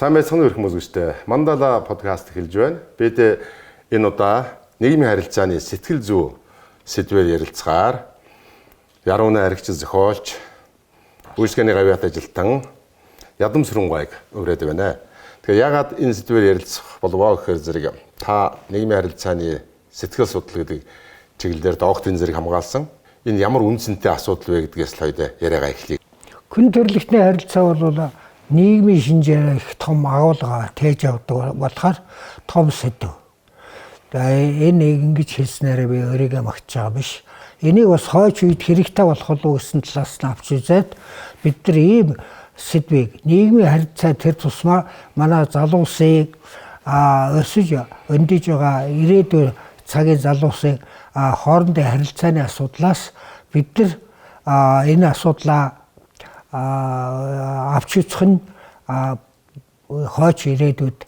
Сайн байцгаана уу эрхэм үзэгчдээ. Мандала подкаст эхэлж байна. Бид энэ удаа нийгмийн харилцааны сэтгэл зүй сэдвээр ярилцгаар Ярууны аригч зохиолч, үйлчлэгээний гавьяат ажилтан Ядам Сүрэнгуйг ураад байна. Тэгэхээр яагаад энэ сэдвээр ярилцах болов гэхээр зэрэг та нийгмийн харилцааны сэтгэл судлал гэдэг чиглэлээр докторийн зэрэг хамгаалсан. Энэ ямар үн цэнтэй асуудал вэ гэдгээс л хоёул яриагаа эхлэе. Хүн төрөлхтний харилцаа бол нийгмийн шинжээр их том агуулга тээж явдаг болохоор том сэдэв. Тэгээ энэ ингэж хэлснээрээ би өөрийгөө магтаж байгаа биш. Энийг бас хойч үед хэрэгтэй болох уу гэсэн талаас нь авч үзээд бид нар ийм сэдвийг нийгмийн харилцаа тэр тусмаа манай залуусыг өсөж өндөж байгаа ирээдүйн цагийн залуусыг хоорондын харилцааны асуудлаас бид нар энэ асуудлаа авч үзэх нь хойч ирээдүйд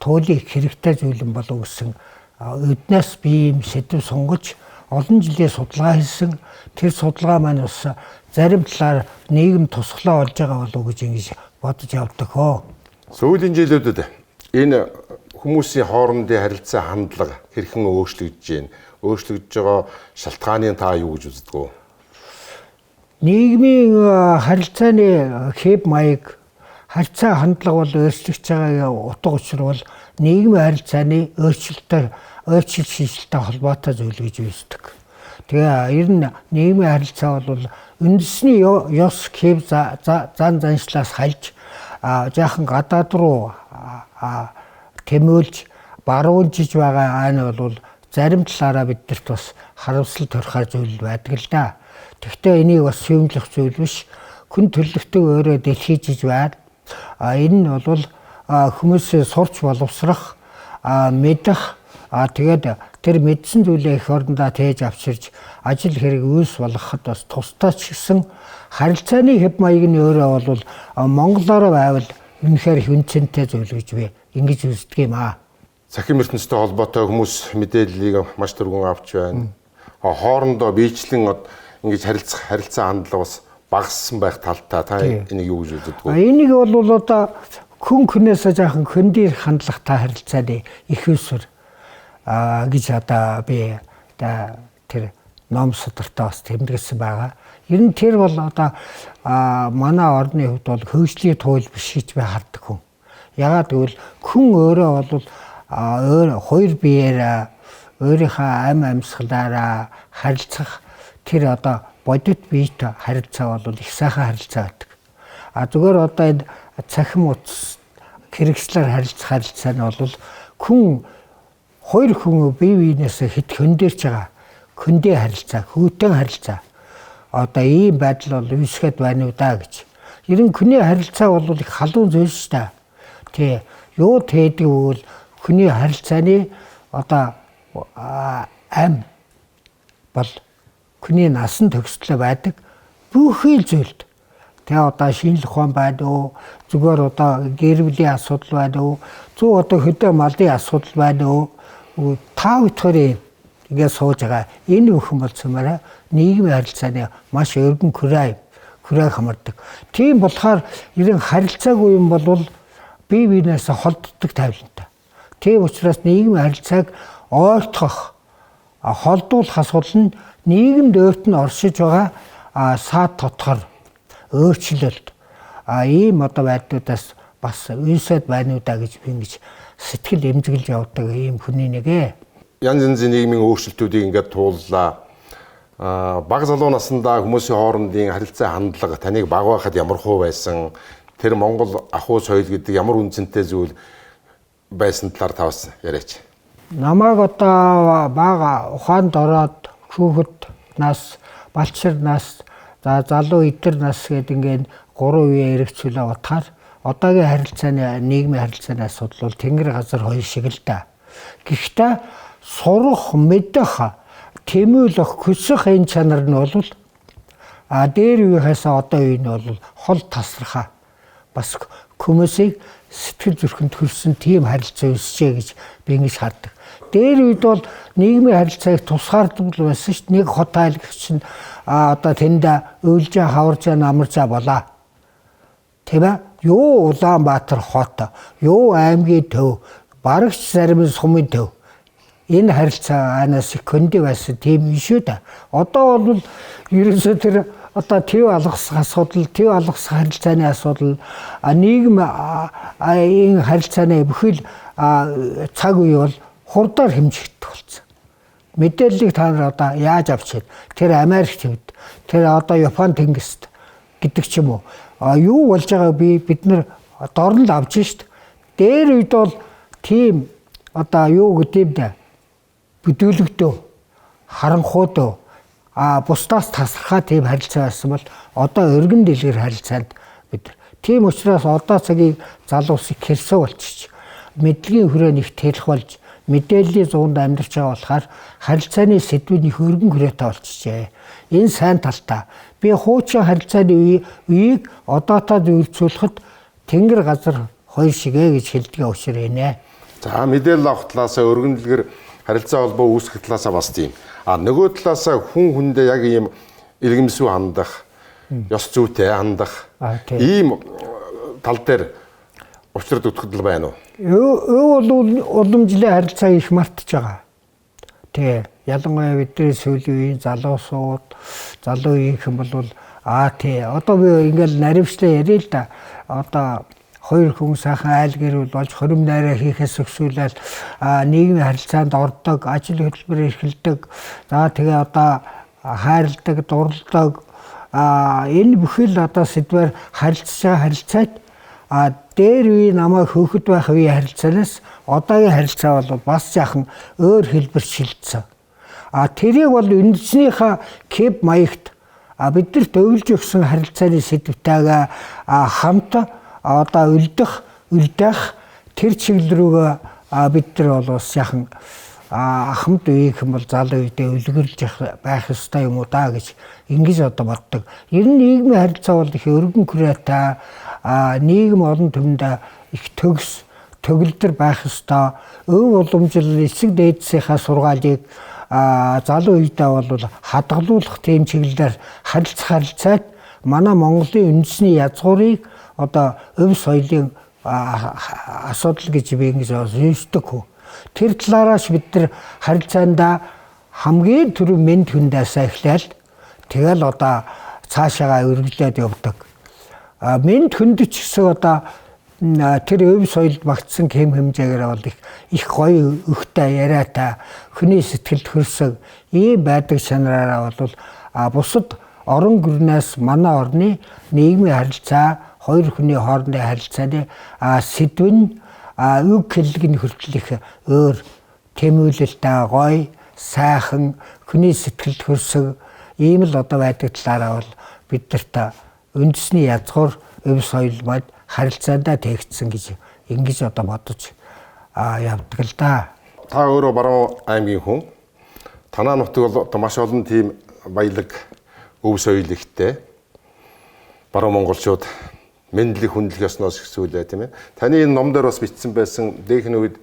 туйлын их хэрэгтэй зүйл юм болов гэсэн өднөөс би ийм сэдэв сонгож олон жилийн судалгаа хийсэн. Тэр судалгаа маань бас зарим талаар нийгэм тусгалаа олж байгаа болов гэж ингэж бодож явдаг хөө. Сүүлийн жилүүдэд энэ хүмүүсийн хоорондын харилцаа хандлага хэрхэн өөрчлөгдөж байна? Өөрчлөгдөж байгаа шалтгааны та юу гэж үздэг вэ? Нийгмийн харилцааны хэв маяг, харилцаа хандлага бол өөрчлөгдөж байгаагийн утга учир бол нийгмийн харилцааны өөрчлөлтөөр өөрчлөлт шинжилэлтэй холбоотой зүйл гэж үздэг. Тэгээ ер нь нийгмийн харилцаа бол үндэсний ёс хэв зан заншлаас хальж жаахан гадаад руу тэмүүлж баруунжиж байгаа айн бол зарим талаараа биднэрт бас харамсал төрхөөр зүйл байдаг л да. Тэгэхдээ энийг бас сүймлэх зүйл биш. Хүн төрлөختөг өөрөө дэлхийжиж байна. Энэ нь бол хүмүүсээ сурч боловсрох, мэдэх, тэгээд тэр мэдсэн зүйлээ эх орондоо тээж авчирч ажил хэрэг үйлс болгоход бас тустай ч гэсэн харилцааны хэв маяг нь өөрөө бол монголоор байвал үнэхээр их үнцэнтэй зүйл гэж би ингэж үздэг юм аа. Цахим ертөнцтэй холбоотой хүмүүс мэдээллийг маш түргэн авч байна. Хоорондоо биечлэн ингэж харилцах харилцаа хандлага бас багассан байх талтай та энийг юу гэж үздэг вэ? Энийг бол одоо хүн хүнээсээ жаахан хөндий хандлагатай харилцааны их усвэр гэж одоо би одоо тэр ном судартай бас тэмдэглэсэн байгаа. Ер нь тэр бол одоо манай орны хувьд бол хөгжлийн туйл биш гэж би хардаг хүн. Ягаад гэвэл хүн өөрөө бол өөр хоёр биеэр өөрийнхөө ам амьсгалаараа харилцах тэр одоо бодит биетэй харилцаа бол их сайхан харилцаа байдаг. А зүгээр одоо энэ цахим утас хэрэгслээр харилцах харилцаа нь бол хүн хоёр хүн бие биенээс хэд хөндөрч байгаа хөндөө харилцаа, хүүтэн харилцаа. Одоо ийм байдал бол үүсгээд байна уу да гэж. Ер нь хүний харилцаа бол их халуун зүйл шүү дээ. Тэ юу тээдэг бол хүний харилцааны одоо ам бол хүний насан төгслөө байдаг бүхий л зүйлд. Тэгээ одоо шинжлэх ухаан байна уу, зүгээр одоо гэр бүлийн асуудал байна уу, зүг одоо хөдөө малын асуудал байна уу, та бүхэн ингээд сууж байгаа. Энэ бүхэн бол цумаараа нийгмийн харилцааны маш өргөн күрээ хамардаг. Тийм болохоор ерэн харилцаагүй юм бол бие биенээс холддог тавилантай. Тийм учраас нийгмийн харилцааг ойртгох, холдуулах асуудал нь нийгэмд өөрт нь оршиж байгаа саад тотгор өөрчлөлт ийм одоо байдлуудаас бас үүсээд байна уу да гэж би ингэж сэтгэл эмзэглэж явдаг ийм хүний нэг ээ. Янз янзын нийгмийн өөрчлөлтүүдийг ингээд тууллаа. Бага залуу насндаа хүмүүсийн хоорондын харилцаа хандлага таныг бага байхад ямар хуу байсан, тэр Монгол ахуй соёл гэдэг ямар үн цэнтэй зүйл байсан талаар та бас яриач. Намайг одоо бага ухаанд ороод хүүхэд нас, балчир нас, за залуу эдэр нас гэдэг ингээд гурван үеэ эргэцүүлээ утгаар одоогийн харилцааны нийгмийн харилцааны асуудал бол тэнгэр газар хоёр шиг л да. Гэхдээ сурах, мэдэх, тэмүүлэх, хүсэх энэ чанар нь бол дээр үеийнхээс одоо үе нь бол хол тасархаа бас хүмүүсийг сэтгэл зүрхэнд төрсөн тийм харилцаа үүсчээ гэж би ингэж хардаг. Дээр үед бол нийгмийн харилцааг тусгаарддаг байсан шүү дээ. Нэг хот айлгч чинь одоо тэнд уйлжаа, хаваржаа, намаржаа болоо. Тийм ээ? Юу Улаанбаатар хот, юу аймгийн төв, барагч зарим сумын төв. Энэ харилцаа анаас их хөндөй байсан тийм юм шүү дээ. Одоо бол ерөөсөө тэр одоо төв алгасах асуудал, төв алгасах харилцааны асуудал, нийгэм энэ харилцааны бүхэл цаг үе бол хурдаар хэмжигдэх болсон. Мэдээллийг та нар одоо яаж авч вэ? Тэр Америк төвд, тэр одоо Япон тэнгист гэдэг ч юм уу. Юу болж байгааг бид нар дорн л авч шít. Дээр үед бол тийм одоо юу гэдэм дээ. Бүдүүлэгдөө, харанхуудөө, бусдаас тасархаа тийм харилцаа байсан бол одоо өргөн дэлгэр харилцаанд бид. Тийм учраас одоо цагийн залуус их хэрсэг болчих. Мэдлэгийн хүрээ их тэлэх болж, мэдээллийн зуунд амьдарч байгаа болохоор харилцааны сэдвүүд их өргөн хүрээтэй болчихжээ. Энэ сайн талтай. Би хуучин харилцааны үеийг одоотой зөрчүүлэхэд тэнгэр газар хоёр шигэ гэж хэлдэг учир энэ. За, мэдээлэл авах талаасаа өргөн дэлгэр харилцаа холбоо үүсгэх талаасаа бас тийм. А нөгөө талаасаа хүн хүндээ яг ийм иргэмсүү хандах, ёс зүйтэй хандах ийм тал дээр учрад өгтгөл байна уу? Өв бол уламжлалын харилцаа их мартаж байгаа. Тэ, ялангуяа бидний сүүлийн үеийн залуусууд, залуу үеийнхэн бол тий, одоо би ингээл наривчлаа яриа л да. Одоо хоёр хүн сайхан айл гэрүүл болж хорим найраа хийхээс өксүүлэл нийгмийн харилцаанд ордог, ажил хөдөлмөр эрхэлдэг. За тэгээ одоо хайрладаг, дурладаг. Энэ бүхэл одоо сэдвээр харилцаж байгаа харилцаат дээр үе намайг хөөхөд байх үеийн харилцаанаас одоогийн харилцаа бол бас жаахан өөр хэлбэр шилжсэн. Тэрийг бол үндэснийхээ кэп маягт биднэрт өвлж өгсөн харилцааны сэдвтэйгээ хамт одоо үлдэх, үлдээх тэр чиглэл рүүгээ бид нар бол бас яхан ахмад үеийнхэн бол залуу үедээ үлгэрлж байх ёстой юм уу да гэж ингэж одоо боддог. Ер нь нийгмийн харилцаа бол их өргөн хүрээтэй, нийгэм олон түвшинд их төгс, төгөлдөр байх ёстой. Өв уламжлал эцэг дээдсийнхаа сургаалыг залуу үедээ бол хадгалуулах тийм чиглэлээр харилцах харилцаат манай Монголын үндэсний язгуурыг одоо өв соёлын асуудал гэж би ингэж үздэг. Тэр талаараас бид нар харилцаандаа хамгийн түрүү мэнд хүндээс эхлээл тэгэл одоо цаашаагаа үргэлжлээд явдаг. Мэнд хүнд ч гэсэн одоо тэр өв соёлд багтсан хэм хэмжээгээр бол их гоё өгтэй яриатай, хүний сэтгэлд хөрсөг ийм байдаг чанараараа бол бусад орон гүрнээс манай орны нийгмийн харилцаа, хоёр хүний хоорондын харилцааны сэдв нь үг хэллэг нь хүртэл их өөр тэмүүлэлтэй, гоё, сайхан, хүний сэтгэлд хөрсөг ийм л одоо байдаг талаараа бол биднэрт үндэсний язгуур өв соёл мод харилцаандаа тэгтсэн гэж ингэж одоо бодож явдаг л да. Та өөрөө Баруун аймгийн хүн. Танаа нутаг бол одоо маш олон тийм баялаг өв соёл ихтэй. Баруун монголчууд мэдлэг хүндлэх ёсноос ихсүүлээ тийм ээ. Таны энэ ном дээр бас бичсэн байсан дээхний үед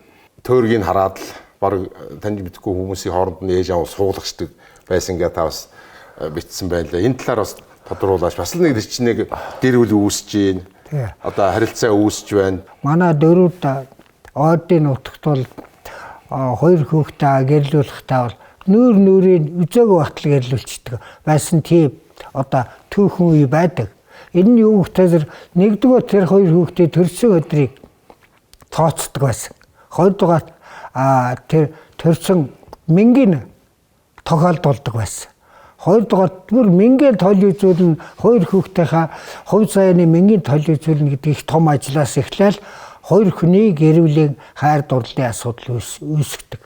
төөргийг хараад л баг таньж мэдгүй хүмүүсийн хооронд нь ээж аав суулгачдаг байсан гэ та бас бичсэн байлаа. Энэ талаар бас тодруулаач. Бас л нэг чинь нэг гэр бүл үүсэж гин. Одоо харилцаа үүсэж байна. Манай дөрүүд ойдын нутагт бол хоёр хүүхдээ гэрлүүлэхдээ бол нүүр нүрийн үзээгүй батал гэрлүүлчихдэг байсан тийм одоо түүхэн үе байдаг. Энэ нь юу гэхээр нэгдүгээр тэр хоёр хүүхдээ төрсөн өдрийг тооцдог байсан. Хоёрдугаар тэр төрсөн мэнгийн тохиолдуулдаг байсан. Хоёрдугаар бүр мэнгийн тол үзүүлнэ, хоёр хүүхдийнхаа хувь заяаны мэнгийн тол үзүүлнэ гэдэг их том ажлаас эхлээл хоёр хүний гэр бүлийн хайр дурлалын асуудал үүсгдэг.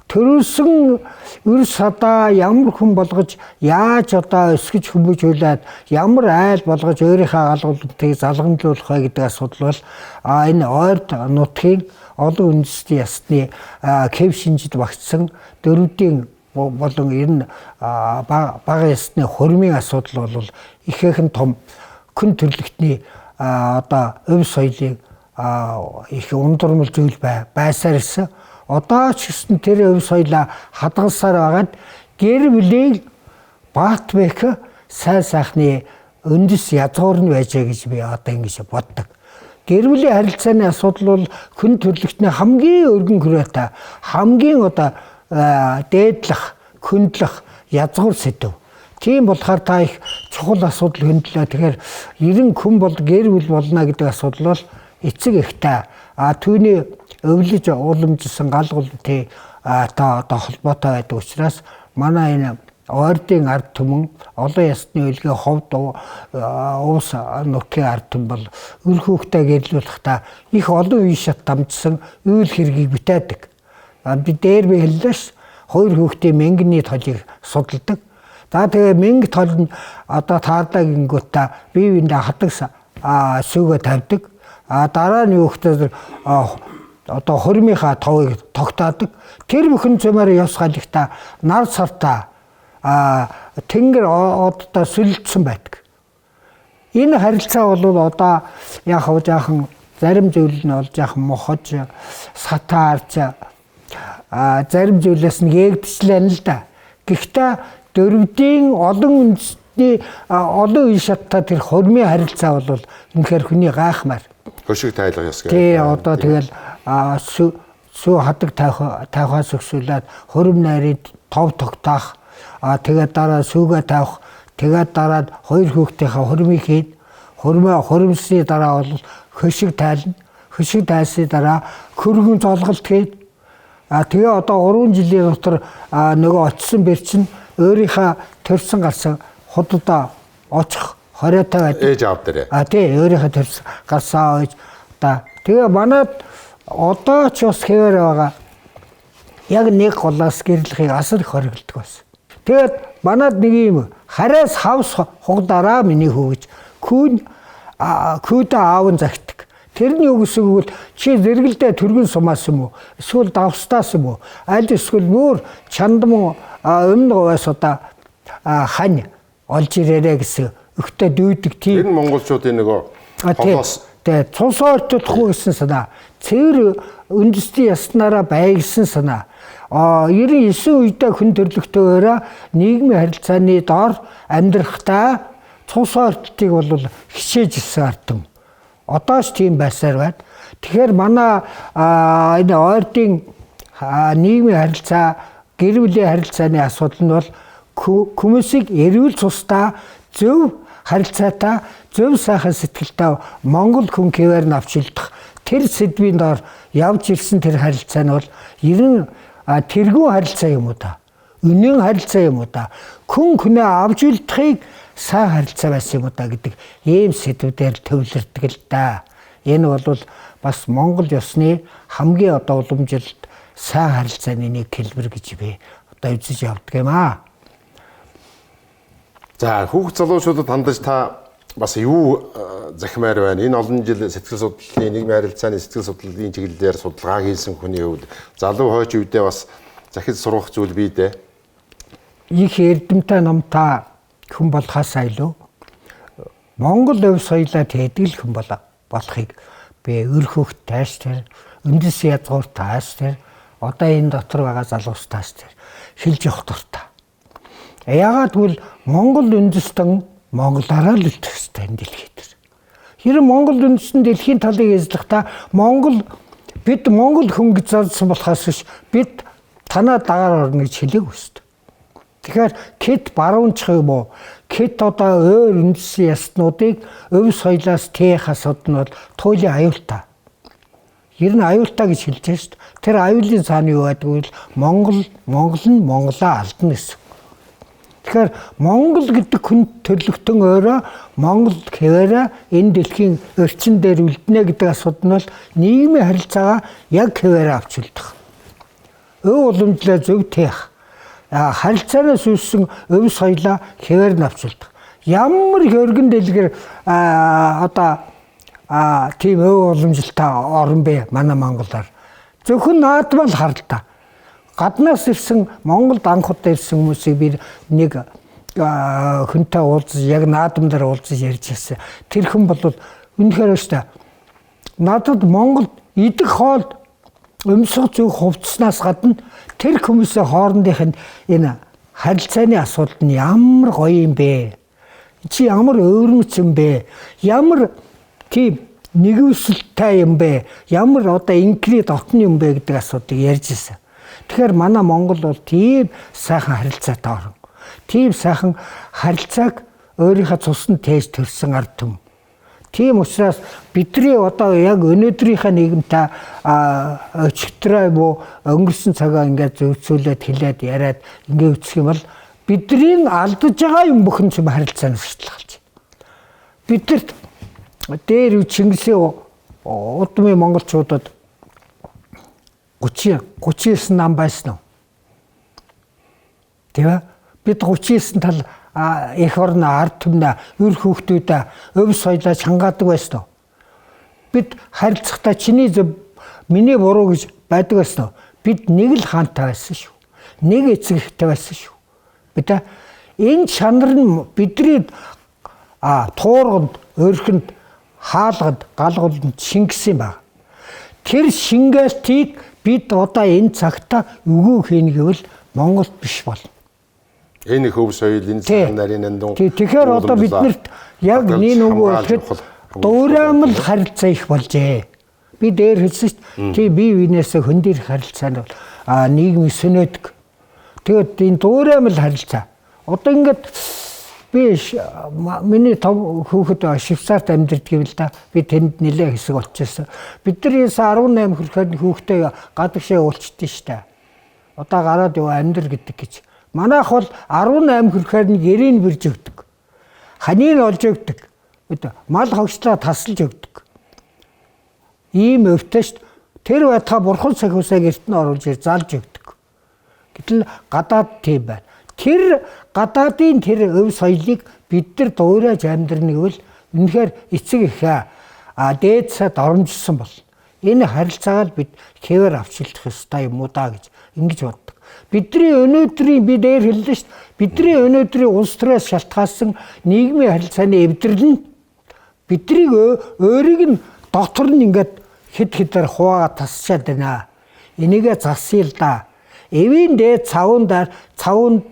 Төрөлсөн өр садаа ямар хүн болгож яаж одоо өсгөж хүмүүжүүлээд ямар айл болгож өөрийнхөө галгуултыг залгамжлуулах вэ гэдэг асуудал бол энэ ойрд нутгийн олон үндэстний ясны кэв шинжид багтсан дөрвдийн болон ер нь бага ясны хурмын асуудал бол ихээхэн том хүн төрлөختний одоо өв соёлын их ундурмал зүйл байсаар ирсэн. Одоо ч гэсэн тэр өв соёлоо хадгалсаар байгаад гэр бүлийн Баатбек сайн сайхны Үндэс язгуур нь байжээ гэж би одоо ингэж боддог. Гэр бүлийн харилцааны асуудал бол хүн төрөлхтний хамгийн өргөн хүрээтэй, хамгийн одоо дээдлэх, хөндлөх язгуур сэдэв. Тийм болохоор та их чухал асуудал хөндлөө. Тэгэхээр 90 хүн бол гэр бүл болно гэдэг асуудал бол эцэг эхтэй, а түүний өвлөж уламжлсан гал гултын та одоо холбоотой байдаг учраас манай энэ ойрдын ард түмэн, олон ясны үлгээ ховд уус нутгийн ард түмэн бол үр хүүхдээ гэрлүүлэхдээ их олон үе шат дамжсан үйл хэргийг бүтээдэг. Би дээр би хэллээ ш. Хоёр хүүхдийн мянганы толыг судалдаг. За тэгээ мянга тол нь одоо таардаа гингүүтээ бие биендээ хадаг сүүгээ тавьдаг. А дараа нь юу гэхээр одоо хормынхаа товыг тогтоодог. Тэр бүхэн зэмээр ёс халагта нар сартаа тэнгэр оддоо сүлдсэн байдаг. Энэ харилцаа бол одоо яг хав жаахан зарим зүйл нь бол жаахан мохож сатаарч зарим зүйлээс нь гээгдчлээ л да. Гэхдээ дөрвдийн олон үндэсний олон үе шаттай тэр хормын харилцаа бол үнэхээр хүний гайхмаар. Хөшиг тайлах ёс гэх. Тий, одоо тэгэл сүү хадаг тавихаас өксүүлээд хорим найрыг тов тогтоох, тэгээд дараа сүүгээ тавих, тэгээд дараа хоёр хүүхдийнхээ хормыг хийн. Хормоо хоримсны дараа бол хөшиг тайлна. Хөшиг тайлсны дараа хөргөн золголт хийн. Тэгээ одоо 3 жилийн дотор нөгөө очсон бэрчин өөрийнхөө төрсөн гарсан худалдаа очих хориотой байдаг. Ээж аав дээрээ. Тий, өөрийнхөө төрсөн гарсан ээж. Тэгээ манад одоо ч бас хэвээр байгаа. Яг нэг голоос гэрлэхийг асар их хориглодог байсан. Тэгээд манад нэг юм хараас хавс хугдараа миний хүү гэж күүдэ аав нь загтдаг. Тэр нь юу гэсэн үг вэ? Чи зэрэгэлдээ түргэн сумаас юм уу? Эсвэл давстаас юм уу? Аль эсвэл мөр чандмуу өмнө говьас одоо хань олж ирээрэй гэсэн өгтөө дүйдэг тийм. Энэ монголчуудын нөгөө холоос тэгээ цус ортохгүй гэсэн санаа. Цэвэр үндэстний яснараа бай гэсэн санаа. 99 үедээ хүн төрлөختөөрөө нийгмийн харилцааны доор амьдрахдаа цус ортыг бол хичээж ирсэн ард түмэн. Одоо ч тийм байсаар байна. Тэгэхээр манай энэ ойрдын нийгмийн харилцаа, гэр бүлийн харилцааны асуудал нь бол хүмүүсийг эрүүл цустай, зөв харилцаатай, зөв сайхан сэтгэлтэй Монгол хүн хэвээр навч үлдэх тэр сэдвийн доор явж ирсэн тэр харилцаа нь бол 90 тэргүүн харилцаа юм уу та? Үнэн харилцаа юм уу та? Хүн хүнээ авч үлдэхийг сайн харилцаа байсан юм уу та гэдэг ийм сэдвүүдээр төвлөрдөг л да. Энэ бол бас Монгол ёсны хамгийн одоо уламжилт сайн харилцааны нэг хэлбэр гэж би одоо үзэж явдаг юм аа. За хүүхд залуучуудад хандаж та бас юу захимаар байна? Энэ олон жил сэтгэл судлалын нийгмийн харилцааны сэтгэл судлалын чиглэлээр судалгаа хийсэн хүний хувьд залуу хойч үедээ бас захид сурах зүйл бий дээ. Их эрдэмтэй номтой хүн болохоос илүү Монгол өв соёлоо тээдэг л хүн болохыг би өр хүүхд тааш тэр, үндэс язгуур тааш тэр, одоо энэ дотор байгаа залуус тааш тэр хэлж явах дуртай. Яагаад гэвэл Монгол үндэстэн монголоороо л үлдэх ёстой энэ дэлхий дээр. Хэрэг Монгол үндэстэн дэлхийн талыг эзлэхдээ Монгол бид Монгол хүн гэж зарласан болохоос биш бид танаа дагаар орно гэж хэлээгүй шүү дээ. Тэгэхээр кет баруунчих юм уу? Кет одоо өөр үндэсний яснуудыг өв соёлоос тээх асуудал нь бол туйлын аюултай. Ер нь аюултай гэж хэлж байна шүү дээ. Тэр аюулын цаана юу байдаг вэ? Монгол нь Монголоо алдна гэсэн. Тэгэхээр Монгол гэдэг хүн төрлөختөн өөрөө Монгол хэвээрээ энэ дэлхийн орчин дээр үлднэ гэдэг асуудал нь бол нийгмийн харилцаагаа яг хэвээрээ авч үлдэх. Өв уламжлаа зөв тээх. Харилцаанаас үүссэн өв соёлоо хэвээр нь авч үлдэх. Ямар их өргөн дэлгэр одоо тийм өв уламжилтаа орон бэ манай Монголоор. Зөвхөн наадмал харалта. Гаднаас ирсэн Монголд анх удаа ирсэн хүмүүсийг би нэг хүнтэй уулзаж яг наадам дээр уулзаж ярьж байсан. Тэр хүн бол үнэхээр өстэй. Надад Монголд идэх хоол өмсөх зүг хувцснаас гадна тэр хүмүүсийн хоорондынх нь энэ харилцааны асуудал нь ямар гоё юм бэ? Чи ямар өвөрмөц юм бэ? Ямар тийм нэгүсэлтэй юм бэ? Ямар одоо инкри дотны юм бэ гэдэг асуудлыг ярьж ирсэн. Тэгэхээр манай Монгол бол тийм сайхан харилцаатай орн. Тийм сайхан харилцааг өөрийнхөө цуснд тээж төрсэн ард түмэн. Тийм учраас бидний одоо яг өнөөдрийнхээ нийгэмтэй өчигдрөө юм уу өнгөрсөн цагаа ингээд зөөцүүлээд хэлээд яриад ингээд үсэх юм бол бидний алдаж байгаа юм бүхэн ч харилцаанаас шалтгаалж байна. Бидэрт дээр Чингисийн удмын монголчуудад 30 39 нам байсан уу? Тийм ээ? Бид 39 тал эх орн ард түмнээ үр хүүхдүүдээ өв соёлоо чангаадаг байсан уу? Бид харилцахдаа чиний зөв миний буруу гэж байдаг байсан уу? Бид нэг л хаантай байсан шүү. Нэг эцэг эхтэй байсан шүү. Бид энэ чанар нь бидний туурганд, өрхөнд, хаалганд, галгууланд шингэсэн баг. Тэр шингээлтийг бид одоо энэ цагта үгүй хийнэ гэвэл Монголд биш болно. Энэ их өв соёл, энэ сайхан нарийн нандин. Тэгэхээр одоо биднэрт яг нэг нөгөө хэлэхэд дуураймал харилцаа их болжээ. Би дээр хэлсэн шүү дээ. Тий бие биенээсээ хөндөрх харилцаа нь бол нийгмийг сөнөөдөг. Тэгээд энэ дуураймал харилцаа. Одоо ингээд би миний том хүүхэд Швейцарт амьдардаг юм л да. Би тэнд нэлээ хэсэг очижсэн. Бид нар 18 хүрэхэд хүүхдээ гадагшаа явуулчихдээ шүү дээ. Одоо гараад яв амьдр гэдэг гэж. Манайх бол 18 хүрэхээр нь гэрийг бирж өгдөг. Ханийг олж өгдөг. Мал хогчлоо тасалж өгдөг. Ийм өвтэй шүү. Тэр байтгаа бурхан сахиусаа гэрт нь оруулж залж өгдөг. Гэтэл гадаад тийм байна. Тэр гадаадын тэр өв соёлыг бид нар дуурайж амьдрна гэвэл үнэхээр эцэг эхээ дээд сайд оромжсон бол энэ харилцаагаар бид хэвээр авч илдэх ёстой юм уу да гэж ингэж боддог. Бидний өнөөдрийн би дээр хэллээ шүү дээ. Бидний өнөөдрийн улс төрөөс шалтгаалсан нийгмийн харилцааны эвдрэл нь биднийг өөрийг нь дотор нь ингээд хэд хэдээр хуваагаа тасчаад байна. Энийгээ засъя л да. Эвийн дээд цавын дээр цавын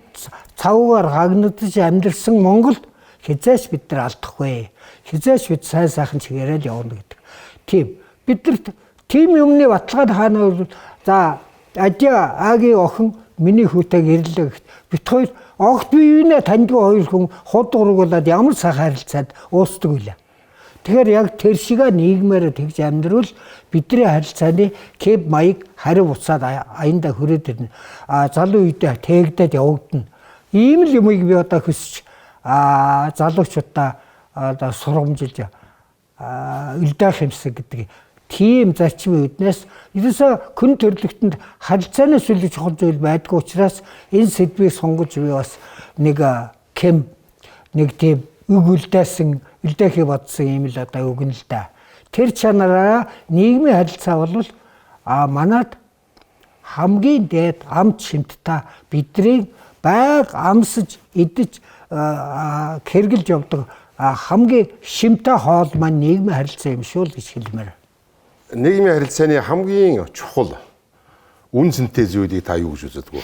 цавгаар гагнагдаж амьдрсан Монголд хизээч бид нар алдахгүй. Хизээч бид сайн сайхан чигээрээ л явна гэдэг. Тийм. Бидэрт тийм юмны баталгаанд хаана за ажаа агийн охин миний хүүтэйг ирлээ гэхэд бит хоёр огт биеийнээ таньдгүй хоёр хүн худ ургуулад ямар сайхан харилцаад уусдаг үлээ. Тэгэхээр яг тэр шигээ нийгмээр тэгж амьдрал бидний харилцааны кэб маяг хариу буцаад аяндаа хүрээд ирнэ. Залуу үедээ тээгдээд явагдана. Ийм л юмыг би одоо хүсч залуучуудаа одоо сургамжилж үлдээх юмсан гэдэг тийм зарчмын үднээс ерөөсөө күн төрлөختөнд харилцаанаас илүү чухал зүйл байдгүй учраас энэ сэдвийг сонгож би бас нэг кем нэг тийм үг үлдээсэн үлдээхийг бодсон юм л одоо өгнө л да. Тэр чанараараа нийгмийн харилцаа бол манад хамгийн дээд амт шимтта бидний байг амсаж идэж хэрглэж явдаг хамгийн шимтэй хоол маань нийгмийн харилцаа юм шүү л гэж хэлмээр. Нийгмийн харилцааны хамгийн чухал үн цэнтэй зүйлийг та юу гэж үздэг вэ?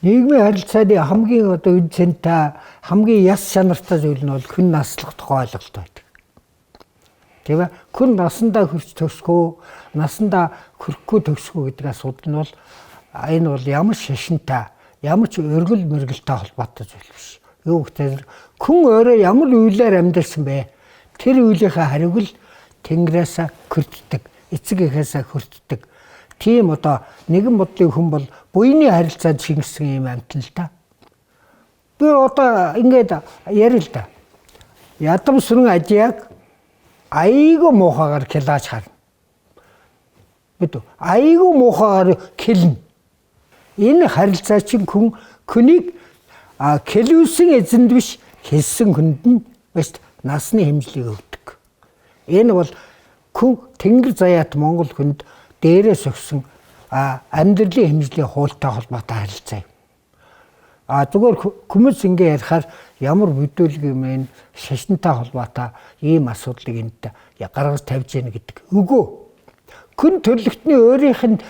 Нийгмийн харилцааны хамгийн одоо үн цэнтэй хамгийн яс чанартай зүйл нь бол хүн наслах тухай ойлголт байдаг. Тийм ээ? Хүн насандаа хөрч төсгөө, насандаа хөрөхгүй төсгөө гэдэг асуудал нь бол энэ бол ямар шашинтай, ямар ч өргөл мөргөлтэй холбоотой зүйл биш. Юу гэвэл хүн өөрөө ямар үйлээр амьдарсан бэ? Тэр үйлийнхээ хариуг л Тэнгэрээс хүртдэг, эцэг эхээсээ хүртдэг. Тийм одоо нэгэн бодлын хүн бол буйны харилцаанд шингэсэн юм амтан л та. Би одоо ингээд ярил л да. Ядам сүрэн ажияг айгүй муухагаар килаж харна. Бид айгүй муухагаар килнэ. Энэ харилцаа чинь хүн хүнийг кэлүүлсэн эзэнд биш хэлсэн хүнд нь биш насны хэмжлийг өгдөг. Энэ бол хүн тэнгэр заяат Монгол хүнд дээрээс өгсөн амьдралын хэмжлийн хуультай холбоотой харилцаа юм. Зүгээр хүмүүс ингэ ярихаар ямар бүдүүлэг юм энэ шашинтай холбоотой ийм асуудлыг энд гаргаж тавьж яах гэдэг. Үгүй. Хүн төрлөختний өөрийнх нь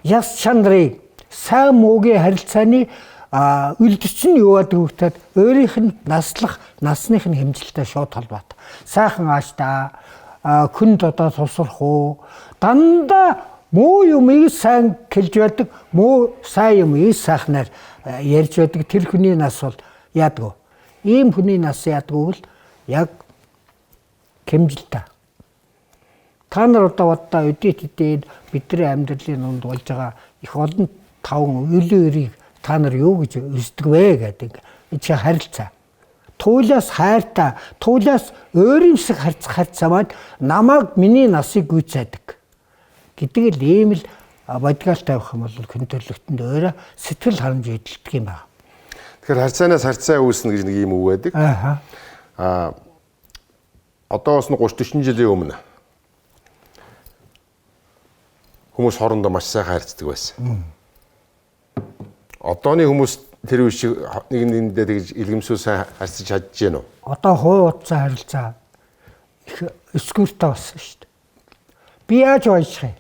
яс чанарыг сайн муугийн харилцааны Үлдч нь юу гэдэг вөхтөд өөрийнх нь наслах насных нь хэмжилтэй шууд холбоотой. Сайхан ааштай хүнд одоо тусрах уу, дандаа муу юмыг сайн хэлж байдаг, муу сайн юмыг сайхнаар ярьж байдаг тэр хүний нас бол яадаг. Ийм хүний нас яадаг бол яг хэмжилтэй. Та нар одоо боддоо өдий тэдээ бидний амьдралын дунд болж байгаа их олон таван өлөн өрийг та нар юу гэж үздэг вэ гэдэг чи харилцаа. Туулаас хайртай, туулаас өөрөмсөг харьцах харьцаа маань намайг миний насыг гүйцээдэг гэдэг л ийм л бодгаал тавих юм бол хүн төрлөختөнд өөрөө сэтгэл харамж эдэлдэг юм байна. Тэгэхээр харьцаанаас харьцаа үүснэ гэж нэг ийм үг байдаг. Аа. Одоос нь 30 40 жилийн өмнө хүмүүс хоорондоо маш сайхан харьцдаг байсан. Одооны хүмүүс тэр үе шиг нэг нэгэндээ тэгж илгэмсүү сайн харьцаж чадж гэнэ үү? Одоо хувь утсан харилцаа их өсгөртэй болсон шүү дээ. Би яаж баяжих юм?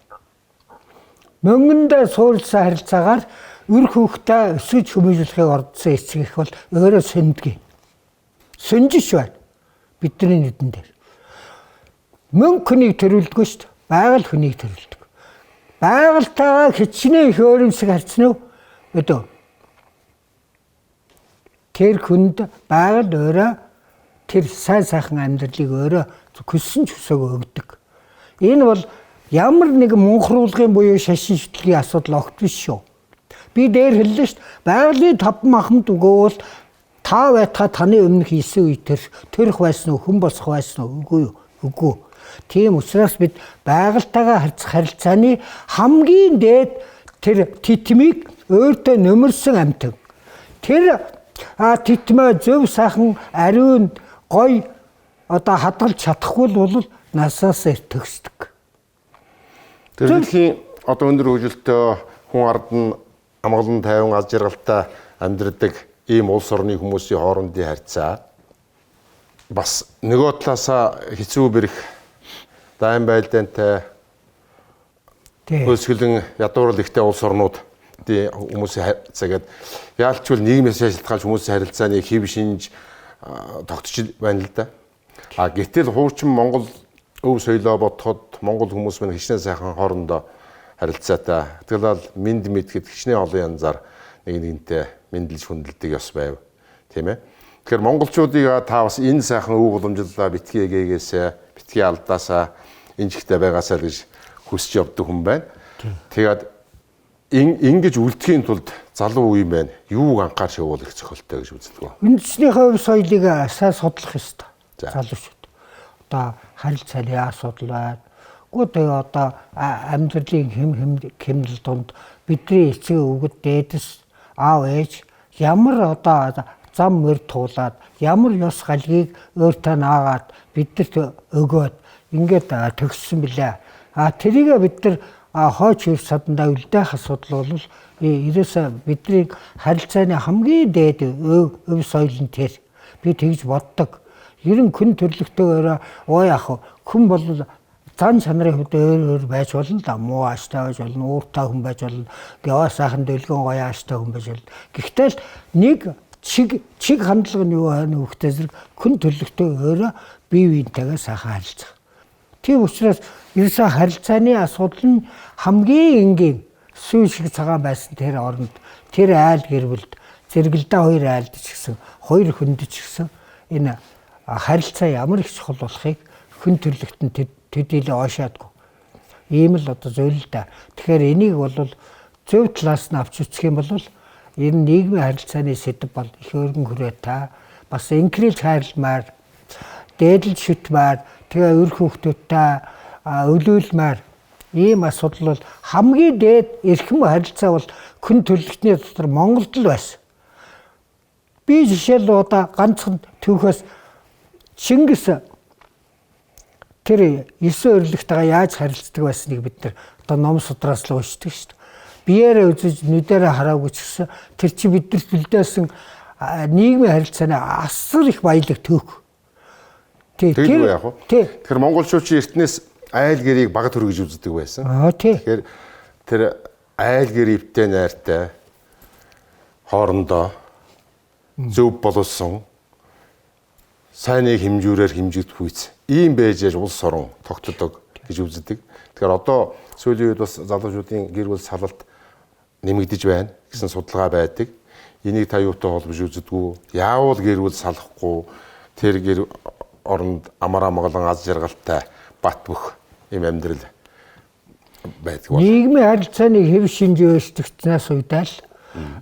Мөнгөндөө суурилсан харилцаагаар үр хүүхдээ өсөж хүмүүжүүлэхийг ордсон эцэг их бол өөрөө сэндгий. Сөнжиш байна. Бидний нүдэн дээр. Мөнгө хүнийг төрүүлдэггүй шүү дээ. Байгаль хүнийг төрүүлдэг. Байгальтайгаа хичнээн их өөрөмсөг харьцна уу? Өдөө. Тэр хүнд байгаль өөрөө тэр сайн сайхан амьдралыг өөрөө хүссэн ч хүсээгүй өгдөг. Энэ бол ямар нэгэн мунхруулгын буюу шашин шүтлгийн асуудал огт биш шүү. Би дээр хэллээ шүү дээ. Байгалийн таван махамд өгөөл та байтгаа таны өмнөх 9 үе төрөх байсан уу, хүн босох байсан уу? Үгүй юу? Үгүй. Тийм учраас бид байгальтайгаа харьцах харилцааны хамгийн дээд тэр титмийг өөртөө нөмөрсөн амьтан. Тэр титмээ зөв сайхан ариун гоё одоо хадгалж чадахгүй бол насаас төгсдөг. Тэр дэлхийн одоо өндөр хөгжилтэй хүн ард нь амгалан тайван аз жаргалтай амьдрдаг ийм улс орны хүмүүсийн хоорондын харьцаа бас нөгөө талаасаа хэцүү бэрх дайн байлдаантай хөлсгөлэн ядуурл ихтэй улс орнууд хүмүүсийн харьцаа гээд яалчвал нийгмээс шалтгаалж хүмүүсийн харилцааны хэв шинж тогтч байна л да. А гэтэл хуучин Монгол өв соёлоо бодоход Монгол хүмүүс мань хичнээн сайхан хоорондоо харилцаатай. Тэгэл мэд мэдгэд хичнээн олон янзаар нэг нэгнтэй мэдлж хүндэлдэг ёс байв. Тийм ээ. Тэгэхээр монголчуудыг та бас энэ сайхан өв уламжлалаа битгий гээгээсээ, битгий алдаасаа энэ чигтээ байгаасаа л гэж хүсэж явдаг хүн байна. Тэгээд ингэж үлдэхийн тулд залуу үе байна. Юуг анхаарч явуул их зохиолтой гэж үздэг вэ? Үндэсний хувь соёлыг сайн судлах ёстой. Залуучууд. Одоо харилцааны асуудал байна. Гэхдээ тэгээ одоо амьдралын хэм хэмнэл донд бидний эцэг өвгөд дээдэс аав ээж ямар одоо зам мөр туулаад ямар ёс галгийг өөртөө наагаад бидэрт өгөөд ингээд төгссөн билээ. А тэрийг бид нар хойч үр садандаа үлдээх асуудал бол ерөөсөө бидний харилцааны хамгийн дээд өв соёл нь тэр. Би тэгж боддог. Ер нь хүн төрлөختөө өөрөө оо яах вэ? Хүн бол зан чанарын хувьд өөр өөр байж болно л да. Муу ааштай байж болно, ууртай хүн байж болно, гяваа сайхан дөлгөн гоё ааштай хүн байж болно. Гэхдээ л нэг чиг хандлага нь юу байна вэ зэрэг хүн төрлөختөө өөрөө бие биентэйгээ сайхан харилцах. Тийм учраас ерөөсөө харилцааны асуудал нь хамгийн энгийн сүй шиг цагаан байсан тэр оронд тэр айл гэр бүлд зэрэгэлдээ хоёр айлд ч гэсэн хоёр хүнд ч гэсэн энэ харилцаа ямар их чухал болохыг хүн төрлөختөнд төдийлөө ойшоодгүй. Ийм л одоо зүйл л да. Тэгэхээр энийг бол зөв талаас нь авч үзэх юм бол энэ нийгмийн харилцааны сэдэв бол их өргөн хүрээтэй бас инкрилж хайрламаар, дээдэлж шүтмээр, тэгээ өр хүүхдүүдтэй өлөөлмээр ийм асуудал бол хамгийн дээд эрхэм харилцаа бол хүн төрлөختний дотор Монголд л байсан. Би жишээл одоо ганцхан түүхээс Чингис тэр 9 өрлөгтэйгээ яаж харилцдаг байсныг бид нар одоо ном судраас л уншдаг шүү дээ. Биеэрээ үзэж нүдэрээ хараагүй ч гэсэн тэр чи биднэрт үлдээсэн нийгмийн харилцааны асар их баялаг түүх. Тэр яг уу. Тэгэхээр монголчууд чи эртнээс айл гэрийг бага төр гэж үздэг байсан. Тэгэхээр тэр айл гэр ивтэй найртай хоорондоо зөв боловсон сайныг хэмжүүрээр хэмжигдэх үйц ийм байж улс орон тогтдог гэж үздэг. Тэгэхээр одоо сүүлийн үед бас залуучуудын гэр бүл салалт нэмэгдэж байна гэсэн судалгаа байдаг. Энийг та юутай холбож үздэггүй? Яавал гэр бүл салахгүй тэр гэр оронд амар амгалан аз жаргалтай бат бөх ийм амьдрал байдаг бол. Нийгмийн харилцааны хэв шинж өөрчлөгдснөөс уйдаал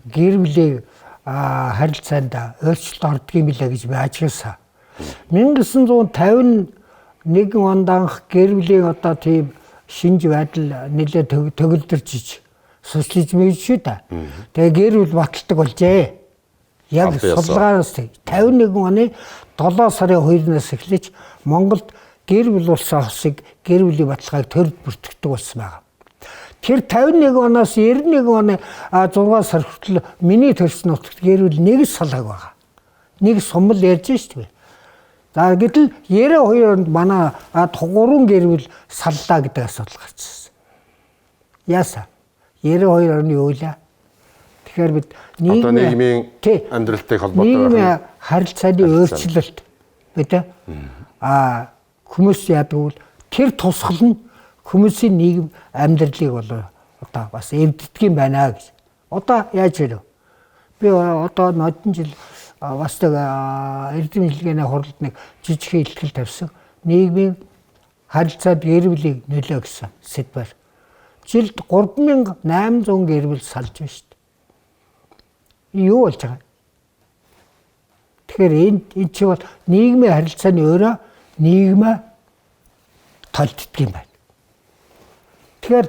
гэр бүлийг харилцаанд өөрчлөлт ордог юм билээ гэж би ажигласан. 1951 онд анх гэр бүлийн одоо тийм шинж байдал нэлээд төгөлдөрч ич социализм гэж шүү дээ. Тэгээ гэр бүл баталдаг болжээ. Яг судалгаанаас 51 оны 7 сарын 2-наас эхлэж Монголд гэр бүл болсон хосыг гэр бүлийн баталгааг төрд бүртгэдэг болсон байгаа. Тэр 51 оноос 91 оны 6 сар хүртэл миний төрсөн нутагт гэр бүл нэг салааг байгаа. Нэг сумал ярьж шүү дээ. За гэтэл 92 онд манай 3 гэр бүл саллаа гэдэг асуудал гарчихсан. Яасан? 92 оны юу лээ? Тэгэхээр бид нийгмийн амьдралтай холбоотой нийгмийн харилцааны өөрчлөлт бид хүмүүс яадаг бол тэр тусгал нь хүмүүсийн нийгэм амьдралыг бол одоо бас эвддэг юм байна гэж. Одоо яаж вэ? Би одоо нодон жил бас нэг эрдэм хэлгээний хурлд нэг жижиг ихтгэл тавьсан. Нийгмийн харилцаанд гэр бүлийг нөлөө гэсэн сэдвээр. Жилд 3800 гэр бүл салж байна шүү дээ. Юу болж байгаа? Тэгэхээр энэ чи бол нийгмийн харилцааны өөрөө нийгмээ толддог юм байна. Тэгэхээр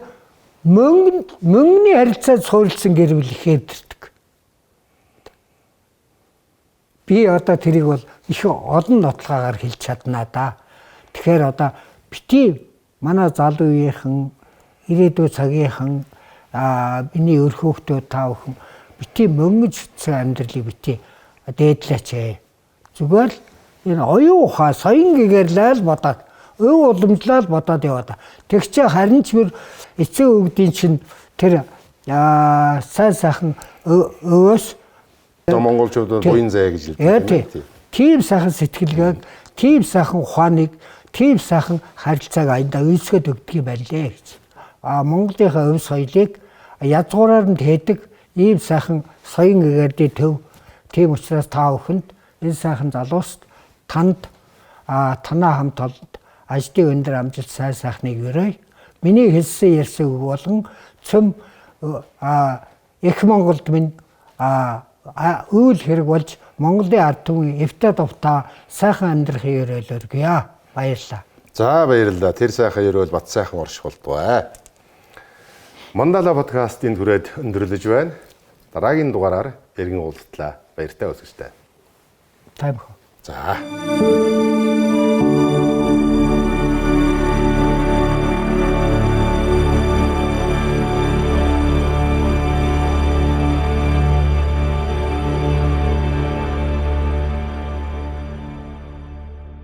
мөнгөний харилцаанд суурилсан гэр бүл их эвдэрдэг. Би одоо тэрийг бол их олон нотлогоор хэлж чаднаа да. Тэгэхээр одоо бити манай залуу үеийнхэн, ирээдүйн цагийнхан, миний өрхөөхтөө та бүхэн бити мөнгөж хэцүү амьдралыг бити дээдлээч ээ. Зүгээр л энэ оюун ухаан соён гэгэрлээ л бодоод, өв уламжлал бодоод яваад. Тэгчээ харин ч бүр эцэг өвгдийн чинь тэр сайн сайхан өвөөс монголчууд буян заяа гэж хэлдэг. Тийм сайхан сэтгэлгээг, тийм сайхан ухааныг, тийм сайхан харилцааг аяндаа үүсгээд өгдөг юм байна лээ гэж. Монголынхаа өв соёлыг язгуураар нь тээдэг ийм сайхан соён гэгэрдийн төв. Тийм учраас та бүхэнд энэ сайхан залууст танд танаа хамт олонд ажлын өндөр амжилт сайн сайхныг өрөөе. Миний хэлсэн ярьсан үг болгон цөм их Монголд минь үйл хэрэг болж Монголын ард түмэн эвтэй дувтаа сайхан амьдрахын өрөөл өргөе. Баярлалаа. За баярлалаа. Тэр сайхан өрөөл бат сайхан орших болтугай. Мандала подкастын түрээд өндөрлөж байна. Дараагийн дугаараар эргэн уулзтлаа. Баяртай үзэгчтэй. Тайван. За.